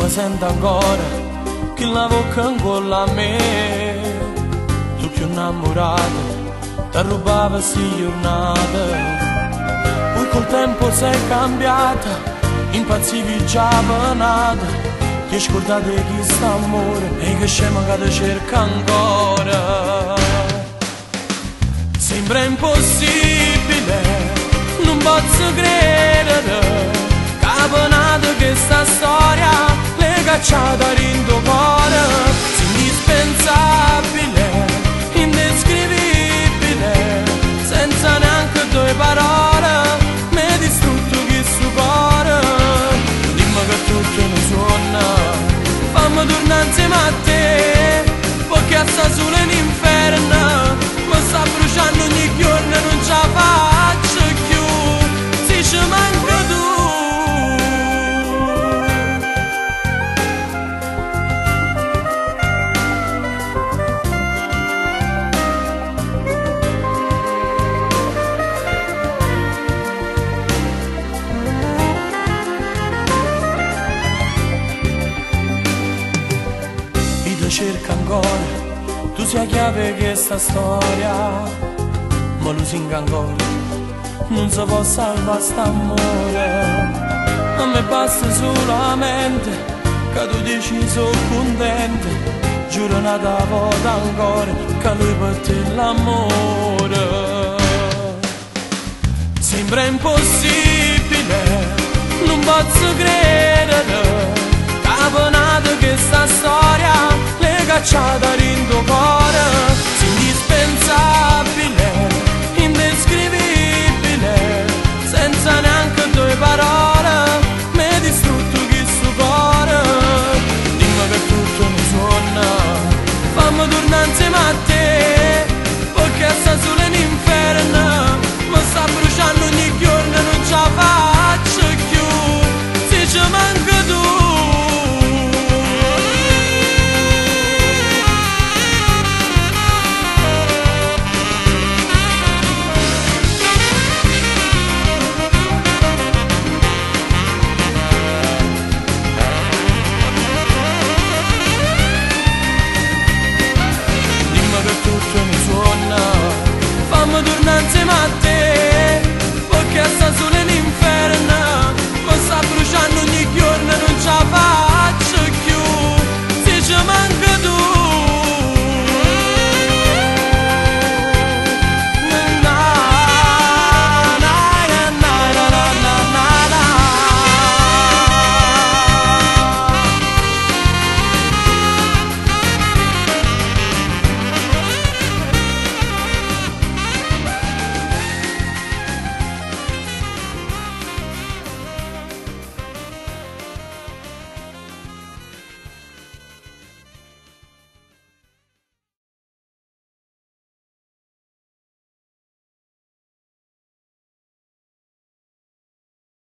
Me sento ancora chella vocca 'ncuollo a me. Tu cchiù 'nnammurata, t'arrubbava 'sti jurnate. Poi col tempo sei cambiata, impazzivi già pe n'ato. T'hê scurdato 'e chist'ammore e che scemo ca te cerca ancora. Sembra impossibile, nun pozzo credere ca pe n'ato chesta storia l'hê cacciata 'a dint' 'o core. Si' indispensabile, indescrivibile, senza neanche doje parole m'hê distrutto chistu core. Dimme che tutto è nu suonno, famme turnà 'nzieme a te, pecché a sta sulo è n'inferno, me sta brucianno ogni juorno, nun ce 'a faccio cchiù, si ce manche tu. Io te cerco ancora, tu sei 'a chiave 'e chesta storia, me lusinga ancora, nun se po' salvà st'ammore. A me basta sulamente ca tu dici so' cuntento, giuro n'ata vota ancora ca lui pe te l'ammore. Sembra impossibile, nun pozzo credere ca pe n'ato chesta storia l'hê cacciata 'a dint' 'o core.